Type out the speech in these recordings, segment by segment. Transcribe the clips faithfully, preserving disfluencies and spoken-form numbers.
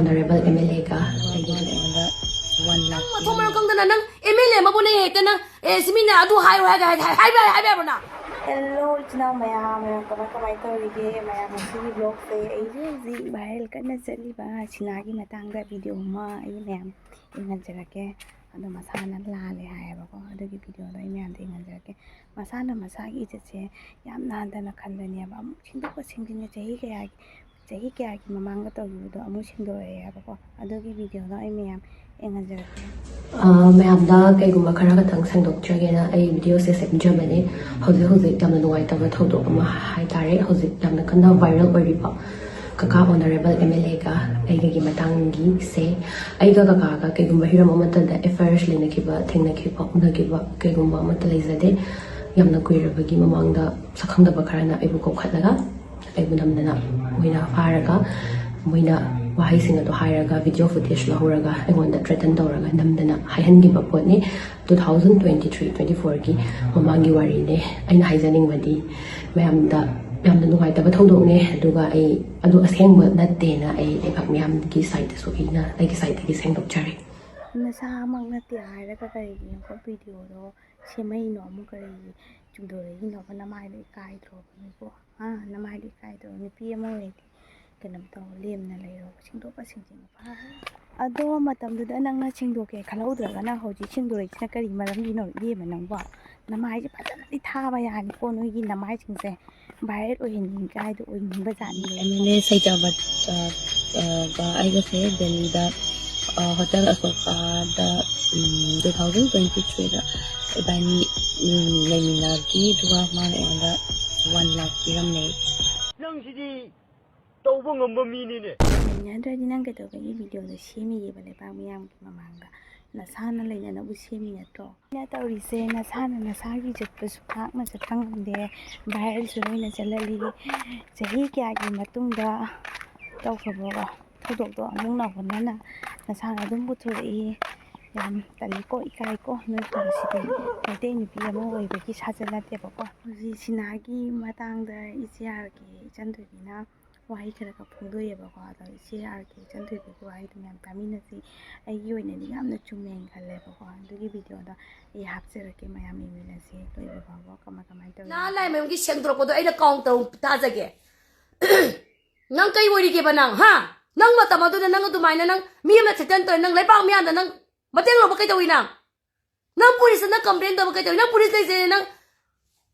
Honourable M L ꯑꯦꯒ ꯑꯩꯒꯤ ꯑꯩꯉꯣꯟꯗ one ꯂꯥꯛ ꯃꯊꯣꯡ ꯃꯔꯝ ꯈꯪꯗꯅ ꯅꯪ ꯑꯦꯝ ꯑꯦꯜ ꯑꯦ ꯑꯃꯕꯨꯅꯦ ꯍꯦꯛꯇ ꯅꯪ, ꯑꯦ, ꯁꯤ ꯃꯤꯅ ꯑꯗꯨ ꯍꯥꯏꯔꯣ ꯍꯥꯏꯒ ꯍꯥꯏ- ꯍꯥꯏꯕ ꯍꯥꯏꯕ ꯌꯥꯕ꯭ꯔꯣ ꯅꯪ? ꯍꯦꯜꯂꯣ, ꯏꯆꯤꯟ ꯏꯅꯥꯎ ꯃꯌꯥꯝ, ꯃꯌꯥꯝ ꯀꯃꯥꯏ ꯀꯃꯥꯏ ꯇꯧꯔꯤꯒꯦ? ꯃꯌꯥꯝ, ꯉꯁꯤꯒꯤ ꯕ꯭ꯂꯣꯒꯁꯦ ꯑꯩ ꯍꯧꯖꯤꯛ ꯍꯧꯖꯤꯛ ꯚꯥꯏꯔꯦꯜ ꯀꯟꯅ ꯆꯠꯂꯤꯕ ꯁꯤꯅꯥꯒꯤ ꯃꯇꯥꯡꯗ ꯚꯤꯗꯤꯑꯣ ꯑꯃ ꯑꯩ ꯃꯌꯥꯝ ꯌꯦꯡꯍꯟꯖꯔꯛꯀꯦ꯫ ꯑꯗꯣ ꯃꯁꯥꯅ ꯂꯥꯜꯂꯦ ꯍꯥꯏꯌꯦꯕꯀꯣ꯫ ꯑꯗꯨꯒꯤ ꯚꯤꯗꯤꯑꯣꯗꯣ ꯑꯩ ꯃꯌꯥꯝꯗ ꯌꯦꯡꯍꯟꯖꯔꯛꯀꯦ꯫ ꯃꯁꯥꯅ ꯃꯁꯥꯒꯤ ꯏꯖꯠꯁꯦ ꯌꯥꯝꯅ ꯍꯟꯊꯅ ꯈꯟꯕꯅꯦꯕ꯫ ꯑꯃꯨꯛ ꯁꯦꯡꯗꯣꯛꯄ ꯁꯦꯡꯖꯤꯟꯒ ꯆꯍꯤ ꯀꯌꯥꯒꯤ ꯆꯍꯤ ꯀꯌꯥꯒꯤ ꯃꯃꯥꯡꯗ ꯇꯧꯈꯤꯕꯗꯣ ꯑꯃꯨꯛ ꯁꯦꯡꯗꯣꯔꯛꯑꯦꯕꯀꯣ꯫ ꯑꯗꯨꯒꯤ ꯚꯤꯗꯤꯑꯣꯗꯣ ꯑꯩ ꯃꯌꯥꯝ ꯌꯦꯡꯍꯟꯖꯔꯛꯀꯦ꯫ ꯑ, ꯃꯌꯥꯝꯗ ꯀꯩꯒꯨꯝꯕ ꯈꯔ ꯈꯛꯇꯪ ꯁꯦꯡꯗꯣꯛꯆꯒꯦꯅ ꯑꯩ ꯚꯤꯗꯤꯑꯣꯁꯦ ꯁꯦꯝꯖꯕꯅꯦ꯫ ꯍꯧꯖꯤꯛ ꯍꯧꯖꯤꯛ ꯌꯥꯝꯅ ꯅꯨꯡꯉꯥꯏꯇꯕ ꯊꯧꯗꯣꯛ ꯑꯃ ꯍꯥꯏ ꯇꯥꯔꯦ, ꯍꯧꯖꯤꯛ ꯌꯥꯝꯅ ꯀꯟꯅ ꯚꯥꯏꯔꯦꯜ ꯑꯣꯏꯔꯤꯕ ꯀꯀꯥ ꯑꯣꯅꯔꯦꯕꯜ ꯑꯦꯝ ꯑꯦꯜ ꯑꯦꯒ ꯑꯩꯒꯒꯤ ꯃꯇꯥꯡꯒꯤꯁꯦ꯫ ꯑꯩꯒ ꯀꯀꯥꯒ ꯀꯩꯒꯨꯝꯕ ꯍꯤꯔꯝ ꯑꯃꯠꯇꯗ ꯑꯦꯐ ꯑꯥꯏ ꯑꯥꯔ ꯂꯩꯅꯈꯤꯕ, ꯊꯦꯡꯅꯈꯤꯕ, ꯎꯅꯈꯤꯕ ꯀꯩꯒꯨꯝꯕ ꯑꯃꯠꯇ ꯂꯩꯖꯗꯦ꯫ ꯌꯥꯝꯅ ꯀꯨꯏꯔꯕꯒꯤ ꯃꯃꯥꯡꯗ ꯁꯛꯈꯪꯗꯕ ꯈꯔꯅ ꯑꯩꯕꯨ ꯀꯧꯈꯠꯂꯒ ꯑꯩꯕꯨ ꯅꯝꯗꯅ ꯃꯣꯏꯅ ꯐꯥꯔꯒ ꯃꯣꯏꯅ ꯋꯥꯍꯩꯁꯤꯡ ꯑꯗꯣ ꯍꯥꯏꯔꯒ, ꯚꯤꯗꯤꯑꯣ ꯐꯨꯇꯦꯖ ꯂꯧꯍꯧꯔꯒ ꯑꯩꯉꯣꯟꯗ ꯊ꯭ꯔꯦꯇꯟ ꯇꯧꯔꯒ ꯅꯝꯗꯅ ꯍꯥꯏꯍꯟꯈꯤꯕ ꯄꯣꯠꯅꯤ꯫ Two thousand twenty three twenty ꯐꯣꯔꯒꯤ ꯃꯃꯥꯡꯒꯤ ꯋꯥꯔꯤꯅꯦ꯫ ꯑꯩꯅ ꯍꯥꯏꯖꯅꯤꯡꯕꯗꯤ ꯃꯌꯥꯝꯗ ꯌꯥꯝꯅ ꯅꯨꯡꯉꯥꯏꯇꯕ ꯊꯧꯗꯣꯛꯅꯦ, ꯑꯗꯨꯒ ꯑꯩ ꯑꯗꯨ ꯑꯁꯦꯡꯕ ꯅꯠꯇꯦꯅ ꯑꯩ ꯂꯩꯕꯥꯛ ꯃꯤꯌꯥꯝꯒꯤ ꯁꯥꯏꯠꯇꯁꯨ ꯑꯩꯅ ꯑꯩꯒꯤ ꯁꯥꯏꯠꯇꯒꯤ ꯁꯦꯡꯗꯣꯛꯆꯔꯤ꯫ ꯅꯁꯥꯃꯛ ꯅꯠꯇꯦ ꯍꯥꯏꯔꯒ ꯀꯔꯤꯒꯤꯅꯣꯀꯣ ꯚꯤꯗꯤꯑꯣꯗꯣ ꯁꯦꯝꯃꯛꯏꯅꯣ? ꯑꯃꯨꯛ ꯀꯔꯤꯒꯤ ꯆꯨꯝꯗꯣꯔꯛꯏꯅꯣꯕ? ꯅꯃꯥꯏꯗꯣ ꯏꯀꯥꯏꯗ꯭ꯔꯣꯕꯅꯤꯀꯣ? ꯑꯥ, ꯅꯃꯥꯏꯗꯣ ꯏꯀꯥꯏꯗ꯭ꯔꯣ? ꯅꯨꯄꯤ ꯑꯃ ꯑꯣꯏꯔꯗꯤ ꯀꯩꯅꯣ ꯇꯧ, ꯂꯦꯝꯅ ꯂꯩꯔꯣ, ꯁꯦꯡꯗꯣꯛꯄ ꯁꯦꯡꯖꯤꯟꯕ ꯐꯥꯔꯦ꯫ ꯑꯗꯣ ꯃꯇꯝꯗꯨꯗ ꯅꯪꯅ ꯁꯦꯡꯗꯣꯛꯀꯦ ꯈꯜꯍꯧꯗ꯭ꯔꯒꯅ ꯍꯧꯖꯤꯛ ꯁꯦꯡꯗꯣꯔꯛꯏꯁꯤꯅ ꯀꯔꯤ ꯃꯔꯝꯒꯤꯅꯣ ꯏꯕꯦꯝꯃ ꯅꯪꯕꯣ? ꯅꯃꯥꯏꯁꯦ ꯐꯖꯅꯗꯤ ꯊꯥꯕ ꯌꯥꯅꯤꯀꯣ, ꯅꯣꯏꯒꯤ ꯅꯃꯥꯏꯁꯤꯡꯁꯦ ꯚꯥꯏꯔꯦꯜ ꯑꯣꯏꯍꯟꯅꯤꯡꯉꯤ ꯀꯥꯏꯗꯣ ꯑꯣꯏꯅꯤꯡꯕ ꯖꯥꯠꯅꯤ꯫ ꯑꯦꯝ ꯑꯦꯜ ꯑꯦ ꯁꯩꯖꯥꯕ, ꯑ, ꯑ, ꯒ ꯑꯩꯒꯁꯦ ꯗꯦꯜꯂꯤꯗ, ꯑ, ꯍꯣꯇꯦꯜ ꯑꯁꯣꯀꯥꯗ, ꯎꯝ, ꯇꯨ ꯊꯥꯎꯖꯟ ꯇ꯭ꯋꯦꯟꯇꯤ ꯊ꯭ꯔꯤꯗ ꯏꯕꯥꯅꯤ, ꯎꯝ, ꯂꯩꯃꯤꯟꯅꯈꯤ, ꯑꯗꯨꯒ ꯃꯥꯅ ꯑꯩꯉꯣꯟꯗ ꯋꯥꯟ ꯂꯥꯛ ꯄꯤꯔꯝꯃꯦ꯫ ꯅꯪꯁꯤꯗꯤ ꯇꯧꯕ ꯉꯝꯕ ꯃꯤꯅꯤꯅꯦ꯫ ꯂꯩꯅꯗ꯭ꯔꯗꯤ ꯅꯪ ꯀꯩꯗꯧꯕꯒꯤ ꯚꯤꯗꯤꯑꯣꯗꯣ ꯁꯦꯝꯃꯤꯒꯦꯕ ꯂꯩꯕꯥꯛ ꯃꯤꯌꯥꯝꯒꯤ ꯃꯃꯥꯡꯗ? ꯅꯁꯥꯅ ꯂꯩꯅꯅꯕ ꯁꯦꯝꯃꯤ ꯅꯠꯇ꯭ꯔꯣ? ꯑꯩꯅ ꯇꯧꯔꯤꯁꯦ ꯅꯁꯥꯅ ꯅꯁꯥꯒꯤ ꯆꯠꯄꯁꯨ ꯈꯥꯛꯅ ꯆꯠꯄ ꯉꯝꯗꯦ, ꯚꯥꯏꯔꯦꯜꯁꯨ ꯂꯣꯏꯅ ꯆꯠꯍꯜꯂꯤ꯫ ꯆꯍꯤ ꯀꯌꯥꯒꯤ ꯃꯇꯨꯡꯗ ꯇꯧꯈ꯭ꯔꯕ ꯊꯧꯗꯣꯛꯇꯣ ꯑꯃꯨꯛ ꯅꯧꯍꯧꯅꯅ ꯅꯁꯥꯅ ꯑꯗꯨꯝ ꯄꯨꯊꯣꯔꯛꯏ꯫ ꯌꯥꯝ ꯇꯜꯂꯤꯀꯣ, ꯏꯀꯥꯏꯀꯣ ꯅꯣꯏꯒꯨꯝꯕꯁꯤꯗꯤ꯫ ꯃꯩꯇꯩ ꯅꯨꯄꯤ ꯑꯃ ꯑꯣꯏꯕꯒꯤ ꯁꯥꯖꯠ ꯅꯠꯇꯦꯕꯀꯣ꯫ ꯍꯧꯖꯤꯛ ꯁꯤꯅꯥꯒꯤ ꯃꯇꯥꯡꯗ ꯏꯆꯦ ꯑꯥꯔ ꯀꯦ ꯏꯆꯟ ꯊꯣꯏꯕꯤꯅ ꯋꯥꯍꯩ ꯈꯔ ꯈꯛ ꯐꯣꯡꯗꯣꯛꯑꯦꯕꯀꯣ꯫ ꯑꯗꯣ ꯏꯆꯦ ꯑꯥꯔ ꯀꯦ ꯏꯆꯟꯊꯣꯏꯕꯤꯒꯤ ꯋꯥꯍꯩꯗꯣ ꯃꯌꯥꯝ ꯇꯥꯃꯤꯟꯅꯁꯤ꯫ ꯑꯩꯒꯤ ꯑꯣꯏꯅꯗꯤ ꯌꯥꯝꯅ ꯆꯨꯝꯃꯦꯅ ꯈꯜꯂꯦꯕꯀꯣ꯫ ꯑꯗꯨꯒꯤ ꯚꯤꯗꯤꯑꯣꯗꯣ ꯑꯩ ꯍꯥꯞꯆꯔꯛꯀꯦ, ꯃꯌꯥꯝ ꯌꯦꯡꯃꯤꯟꯅꯁꯤ ꯂꯣꯏꯕ ꯐꯥꯎꯕ ꯀꯃꯥꯏ ꯀꯃꯥꯏꯅ ꯇꯧꯔꯤ꯫ ꯅꯍꯥꯟ ꯂꯥꯏꯃꯌꯨꯝꯒꯤ ꯁꯦꯡꯗꯣꯔꯛꯄꯗꯣ ꯑꯩꯅ ꯀꯥꯎꯟ ꯇꯧ ꯇꯥꯖꯒꯦ꯫ ꯅꯪ ꯀꯩ ꯑꯣꯏꯔꯤꯒꯦꯕ ꯅꯪ, ꯍꯥ? ꯅꯪ ꯃꯇꯝ ꯑꯗꯨꯗ ꯅꯪ ꯑꯗꯨꯃꯥꯏꯅ ꯅꯪ ꯃꯤ ꯑꯃ ꯊꯦꯇꯟ ꯇꯧꯔꯦ, ꯅꯪ ꯂꯩꯕꯥꯛ ꯃꯤꯌꯥꯝꯗ ꯅꯪ ꯃꯇꯦꯡ ꯂꯧꯕ ꯀꯩꯗꯧꯏ ꯅꯪ? ꯅꯪ ꯄꯨꯂꯤꯁꯇ ꯅꯪ ꯀꯝꯄ꯭ꯂꯦꯟ ꯇꯧꯕ ꯀꯩꯗꯧꯏ? ꯅꯪ ꯄꯨꯂꯤꯁ ꯂꯩꯖꯩꯅꯦ ꯅꯪ꯫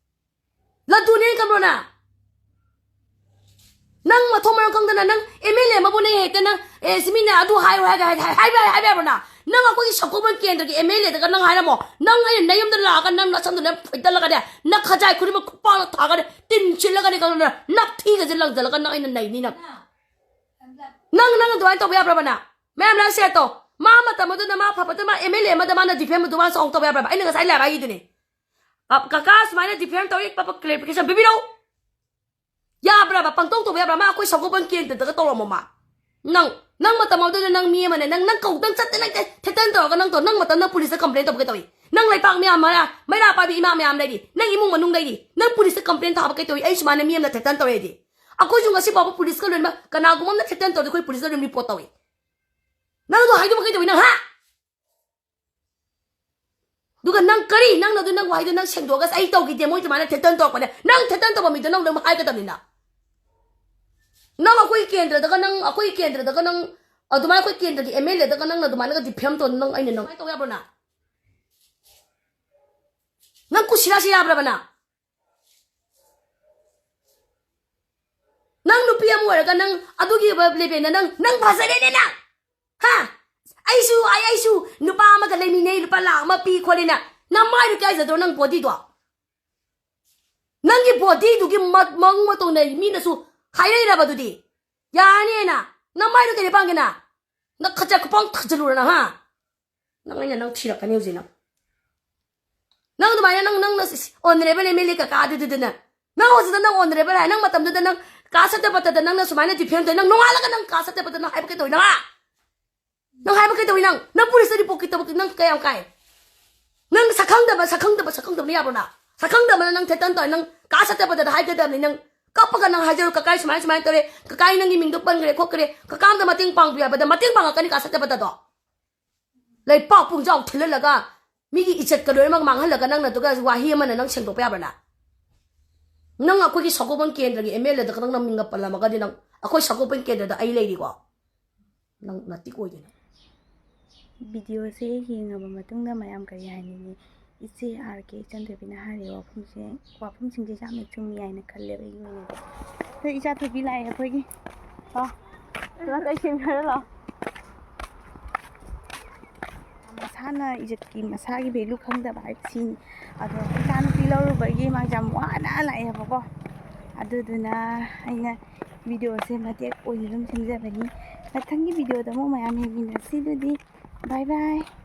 ꯂꯟꯊꯨꯅꯦꯅ ꯈꯟꯕ꯭ꯔꯣ ꯅꯪ? ꯅꯪ ꯃꯊꯣꯡ ꯃꯔꯝ ꯈꯪꯗꯅ ꯅꯪ ꯑꯦꯝ ꯑꯦꯜ ꯑꯦ ꯑꯃꯕꯨ ꯅꯪ ꯍꯦꯛꯇ ꯅꯪ, "ꯑꯦ, ꯁꯤ ꯃꯤꯅ ꯑꯗꯨ ꯍꯥꯏꯌꯨ" ꯍꯥꯏꯒ ꯍꯥꯏ-, ꯍꯥꯏ-, ꯍꯥꯏꯕ ꯍꯥꯏꯕ ꯌꯥꯕ꯭ꯔꯣ ꯅꯪ? ꯅꯪ ꯑꯩꯈꯣꯏꯒꯤ ꯁꯒꯣꯜꯕꯟ ꯀꯦꯟꯗ꯭ꯔꯒꯤ ꯑꯦꯝ ꯑꯦꯜ ꯑꯦꯗꯒ ꯅꯪ ꯍꯥꯏꯔꯝꯃꯣ꯫ ꯅꯪ ꯑꯩꯅ ꯅꯌꯨꯝꯗ ꯂꯥꯛꯑꯒ ꯅꯪ ꯅꯁꯝꯗꯨ ꯂꯣꯏ ꯐꯣꯏꯗꯠꯂꯒꯅꯦ, ꯅꯪ ꯈꯖꯥꯏ ꯈꯨꯗꯤꯡꯃꯛ ꯈꯨꯄꯥꯛꯅ ꯊꯥꯒꯅꯤ, ꯇꯤꯟ ꯁꯤꯠꯂꯒꯅꯤ ꯈꯪꯉꯕ꯭ꯔꯥ? ꯅꯞꯊꯤꯒꯁꯦ ꯂꯪꯁꯤꯜꯂꯒ ꯅꯪ ꯑꯩꯅ ꯅꯩꯅꯤ ꯅꯪ꯫ ꯅꯪ, ꯅꯪ ꯑꯗꯨꯃꯥꯏꯅ ꯇꯧꯕ ꯌꯥꯕ꯭ꯔꯕ ꯅꯪ? ꯃꯌꯥꯝ ꯂꯥꯛꯁꯦ ꯑꯇꯣ꯫ ꯃꯥ ꯃꯇꯝ ꯑꯗꯨꯗ ꯃꯥ ꯐꯕꯗ ꯃꯥ ꯑꯦꯝ ꯑꯦꯜ ꯑꯦ ꯑꯃꯗ ꯃꯥꯅ ꯗꯤꯐꯦꯝ ꯑꯗꯨ ꯃꯥ ꯆꯥꯎꯅ ꯇꯧꯕ ꯌꯥꯕ꯭ꯔꯕ? ꯑꯩꯅ ꯉꯁꯥꯏ ꯂꯥꯏꯚ ꯍꯥꯏꯈꯤꯗꯨꯅꯤ꯫ ꯑ, ꯀꯀꯥ ꯁꯨꯃꯥꯏꯅ ꯗꯤꯐꯦꯝ ꯇꯧꯔꯤ, ꯄꯞ ꯄꯞ ꯀ꯭ꯂꯦꯔꯤꯐꯤꯀꯦꯁꯟ ꯄꯤꯕꯤꯔꯛꯎ꯫ ꯌꯥꯕ꯭ꯔꯕ? ꯄꯪꯇꯧ ꯇꯧꯕ ꯌꯥꯕ꯭ꯔꯥ? ꯃꯥ ꯑꯩꯈꯣꯏ ꯁꯒꯣꯜꯕꯟ ꯀꯦꯟꯗ꯭ꯔꯗꯒ ꯇꯧꯔꯝꯃꯣ ꯃꯥ꯫ ꯅꯪ, ꯅꯪ ꯃꯇꯝ ꯑꯗꯨꯗ ꯅꯪ ꯃꯤ ꯑꯃꯅꯦ, ꯅꯪ, ꯅꯪ ꯀꯧ-, ꯅꯪ ꯆꯠꯇꯦ, ꯅꯪ ꯊꯦꯇꯟ ꯇꯧꯔꯒ ꯅꯪ ꯇꯧ-, ꯅꯪ ꯃꯇꯝ ꯅꯪ ꯄꯨꯂꯤꯁꯇ ꯀꯝꯄ꯭ꯂꯦꯟ ꯇꯧꯕ ꯀꯩ ꯇꯧꯏ? ꯅꯪ ꯂꯩꯄꯥꯛ ꯃꯌꯥꯝ ꯃꯔꯥ-, ꯃꯩꯔꯥ ꯄꯥꯏꯕꯤ ꯏꯃꯥ ꯃꯌꯥꯝ ꯂꯩꯔꯤ, ꯅꯪ ꯏꯃꯨꯡ ꯃꯅꯨꯡ ꯂꯩꯔꯤ, ꯅꯪ ꯄꯨꯂꯤꯁꯇ ꯀꯝꯄ꯭ꯂꯦꯟ ꯊꯥꯕ ꯀꯩ ꯇꯧꯏ? ꯑꯩ ꯁꯨꯃꯥꯏꯅ ꯃꯤ ꯑꯃꯅ ꯊꯦꯇꯟ ꯇꯧꯔꯦꯗꯤ꯫ ꯑꯩꯈꯣꯏꯁꯨ ꯉꯁꯤ ꯐꯥꯎꯕ ꯄꯨꯂꯤꯁꯀ ꯂꯣꯏꯅꯃꯛ ꯀꯅꯥꯒꯨꯝꯕ ꯑꯃꯅ ꯊꯦꯇꯟ ꯇꯧꯔꯗꯤ ꯑꯩꯈꯣꯏ ꯄꯨꯂꯤꯁꯇ ꯑꯗꯨꯝ ꯔꯤꯄꯣꯔꯠ ꯇꯧꯏ꯫ ꯅꯪ ꯑꯗꯨ ꯍꯥꯏꯗꯨꯕ ꯀꯩ ꯇꯧꯏ ꯅꯪ, ꯍꯥ? ꯑꯗꯨꯒ ꯅꯪ ꯀꯔꯤ, ꯅꯪꯅ ꯑꯗꯨ ꯅꯪ ꯋꯥꯍꯩꯗꯣ ꯅꯪ ꯁꯦꯡꯗꯣꯛꯑꯒ, "ꯑꯩ ꯇꯧꯈꯤꯗꯦ, ꯃꯣꯏ ꯑꯗꯨꯃꯥꯏꯅ ꯊꯦꯇꯟ ꯇꯧꯔꯛꯄꯅꯦ"꯫ ꯅꯪ ꯊꯦꯇꯟ ꯇꯧꯕ ꯃꯤꯗꯣ ꯅꯪ ꯑꯗꯨꯝ ꯍꯥꯏꯒꯗꯕꯅꯤꯅ꯫ ꯅꯪ ꯑꯩꯈꯣꯏ ꯀꯦꯟꯗ꯭ꯔꯗꯒ, ꯅꯪ ꯑꯩꯈꯣꯏ ꯀꯦꯟꯗ꯭ꯔꯗꯒ ꯅꯪ ꯑꯗꯨꯃꯥꯏꯅ ꯑꯩꯈꯣꯏ ꯀꯦꯟꯗ꯭ꯔꯒꯤ ꯑꯦꯝ ꯑꯦꯜ ꯑꯦꯗꯒ ꯅꯪꯅ ꯑꯗꯨꯃꯥꯏꯅꯒ ꯗꯤꯐꯦꯝ ꯇꯧ-, ꯅꯪ ꯑꯩꯅ ꯅꯪ ꯇꯧ ꯌꯥꯕ꯭ꯔꯣ ꯅꯪ? ꯅꯪ ꯀꯨꯁꯤꯔꯥꯁꯤ ꯌꯥꯕ꯭ꯔꯕ ꯅꯪ? ꯅꯪ ꯅꯨꯄꯤ ꯑꯃ ꯑꯣꯏꯔꯒ ꯅꯪ ꯑꯗꯨꯒꯤ ꯂꯦꯕꯦꯜꯗ ꯅꯪ, ꯅꯪ ꯐꯖꯔꯦꯅꯦ ꯅꯪ꯫ ꯍꯥ? ꯑꯩꯁꯨ, ꯑꯩ, ꯑꯩꯁꯨ ꯅꯨꯄꯥ ꯑꯃꯒ ꯂꯩꯃꯤꯟꯅꯩ, ꯂꯨꯄꯥ ꯂꯥꯛ ꯑꯃ ꯄꯤ ꯈꯣꯠꯂꯦꯅ꯫ ꯅꯃꯥꯏꯗꯨ ꯀꯥꯏꯖꯗ꯭ꯔꯣ ꯅꯪ ꯕꯣꯗꯤꯗꯣ? ꯅꯪꯒꯤ ꯕꯣꯗꯤꯗꯨꯒꯤ ꯃ-, ꯃꯑꯣꯡ ꯃꯇꯧꯅ ꯃꯤꯅꯁꯨ ꯍꯥꯏꯔꯛꯏꯔꯕ ꯑꯗꯨꯗꯤ? ꯌꯥꯔꯅꯤꯅ꯫ ꯅꯃꯥꯏꯗꯨ ꯀꯩꯗ ꯄꯥꯡꯒꯦꯅ? ꯅꯪ ꯈꯖ ꯈꯨꯄꯥꯡ ꯊꯥꯖꯤꯜꯂꯨꯔꯅ, ꯍꯥ? ꯅꯪ ꯑꯩꯅ ꯅꯪ ꯊꯤꯔꯛꯀꯅꯤ ꯍꯧꯖꯤꯛ ꯅꯪ꯫ ꯅꯪ ꯑꯗꯨꯃꯥꯏꯅ ꯅꯪ, ꯅꯪꯅ ꯁꯤ-, ꯁꯤ-, ꯑꯣꯅꯔꯦꯕꯜ ꯑꯦꯝ ꯑꯦꯜ ꯑꯦ ꯀꯀꯥ ꯑꯗꯨꯗꯨꯗꯅ꯫ ꯅꯪ ꯍꯧꯖꯤꯛꯇ ꯅꯪ ꯑꯣꯅꯔꯦꯕꯜ ꯍꯥꯏ, ꯅꯪ ꯃꯇꯝꯗꯨꯗ ꯅꯪ ꯀꯥ ꯁꯠꯇꯄꯇꯗ ꯅꯪꯅ ꯁꯨꯃꯥꯏꯅ ꯗꯤꯐꯦꯝ ꯇꯧꯏ, ꯅꯪ ꯅꯣꯡꯉꯥꯜꯂꯒ ꯅꯪ ꯀꯥ ꯁꯠꯇꯄꯇ ꯅꯪ ꯍꯥꯏꯕ ꯀꯩꯗꯧꯏ ꯅꯪ, ꯍꯥ? ꯅꯪ ꯍꯥꯏꯕ ꯀꯩꯗꯧꯏ ꯅꯪ? ꯅꯪ ꯄꯨꯂꯤꯁꯇ ꯔꯤꯄꯣꯔꯠ ꯀꯩꯗꯧꯕ ꯅꯪ ꯀꯌꯥꯝ ꯀꯥꯏ? ꯅꯪ ꯁꯛꯈꯪꯗꯕ, ꯁꯛꯈꯪꯗꯕ, ꯁꯛꯈꯪꯗꯕꯅ ꯌꯥꯕ꯭ꯔꯣ ꯅꯪ? ꯁꯛꯈꯪꯗꯕꯅ ꯅꯪ ꯊꯦꯇꯟ ꯇꯧꯔꯦ, ꯅꯪ ꯀꯥ ꯁꯠꯇꯄꯇꯗ ꯍꯥꯏꯒꯗꯕꯅꯤ, ꯅꯪ ꯀꯞꯄꯒ ꯅꯪ ꯍꯥꯏꯖꯔꯣ, "ꯀꯀꯥꯏ ꯁꯨꯃꯥꯏꯅ ꯁꯨꯃꯥꯏꯅ ꯇꯧꯔꯦ, ꯀꯀꯥꯏ ꯅꯪꯒꯤ ꯃꯤꯡꯗꯣ ꯄꯟꯈ꯭ꯔꯦ ꯈꯣꯠꯈ꯭ꯔꯦ", ꯀꯀꯥ ꯑꯝꯇ ꯃꯇꯦꯡ ꯄꯥꯡꯕꯤꯌꯨ ꯍꯥꯏꯕꯗ ꯃꯇꯦꯡ ꯄꯥꯡꯉꯛꯀꯅꯤ ꯀꯥ ꯁꯠꯇꯕꯗꯗꯣ? ꯂꯩꯄꯥꯛ ꯄꯨꯡꯖꯥꯎ ꯊꯤꯜꯍꯜꯂꯒ ꯃꯤꯒꯤ ꯏꯖꯠꯀ ꯂꯣꯏꯅꯃꯛ ꯃꯥꯡꯍꯜꯂꯒ ꯅꯪꯅ ꯑꯗꯨꯒ ꯋꯥꯍꯩ ꯑꯃꯅ ꯅꯪ ꯁꯦꯡꯗꯣꯛꯄ ꯌꯥꯕ꯭ꯔꯥ ꯅꯪ? ꯅꯪ ꯑꯩꯈꯣꯏꯒꯤ ꯁꯒꯣꯜꯕꯟ ꯀꯦꯟꯗ꯭ꯔꯒꯤ ꯑꯦꯝ ꯑꯦꯜ ꯑꯦꯗ ꯈꯛꯇꯪ ꯅꯪ ꯃꯤꯡꯒ ꯄꯜꯂꯝꯃꯒꯗꯤ ꯅꯪ ꯑꯩꯈꯣꯏ ꯁꯒꯣꯜꯕꯟ ꯀꯦꯟꯗ꯭ꯔꯗ ꯑꯩ ꯂꯩꯔꯤꯀꯣ꯫ ꯅꯪ ꯅꯇꯤꯛ ꯑꯣꯏꯗꯅ꯫ ꯚꯤꯗꯤꯑꯣꯁꯦ ꯌꯦꯡꯉꯕ ꯃꯇꯨꯡꯗ ꯃꯌꯥꯝ ꯀꯔꯤ ꯍꯥꯏꯅꯤꯡꯉꯤ? ꯏꯆꯦ ꯑꯥꯔ ꯀꯦ ꯏꯆꯟꯊꯣꯏꯕꯤꯅ ꯍꯥꯏꯔꯤꯕ ꯋꯥꯐꯝꯁꯦ, ꯋꯥꯐꯝꯁꯤꯡꯁꯦ ꯌꯥꯝꯅ ꯆꯨꯝꯃꯤ ꯍꯥꯏꯅ ꯈꯜꯂꯦꯕ ꯑꯩꯒꯤ ꯑꯣꯏꯅꯗꯤ꯫ ꯑꯩꯈꯣꯏ ꯏꯆꯥ ꯊꯣꯏꯕꯤ ꯂꯥꯛꯑꯦ ꯑꯩꯈꯣꯏꯒꯤ꯫ ꯂꯥꯛꯑꯣ꯫ ꯂꯥꯛꯑꯣ, ꯑꯩ ꯁꯦꯝꯕꯤꯔ ꯂꯥꯛꯑꯣ꯫ ꯃꯁꯥꯅ ꯏꯖꯠꯀꯤ, ꯃꯁꯥꯒꯤ ꯚꯦꯂꯨ ꯈꯪꯗꯕ ꯍꯥꯏꯕ ꯁꯤꯅꯤ꯫ ꯑꯗꯣ ꯏꯆꯥꯅꯨꯄꯤ ꯂꯧꯔꯨꯕꯒꯤ ꯃꯥꯁꯦ ꯌꯥꯝ ꯋꯥꯅ ꯂꯥꯛꯑꯦꯕꯀꯣ꯫ ꯑꯗꯨꯗꯨꯅ ꯑꯩꯅ ꯚꯤꯗꯤꯑꯣꯁꯦ ꯃꯇꯦꯛ ꯑꯣꯏꯅ ꯑꯗꯨꯝ ꯁꯦꯝꯖꯕꯅꯤ꯫ ꯃꯊꯪꯒꯤ ꯚꯤꯗꯤꯑꯣꯗ ꯑꯃꯨꯛ ꯃꯌꯥꯝ ꯌꯦꯡꯃꯤꯟꯅꯁꯤ꯫ ꯑꯗꯨꯗꯤ bye bye꯫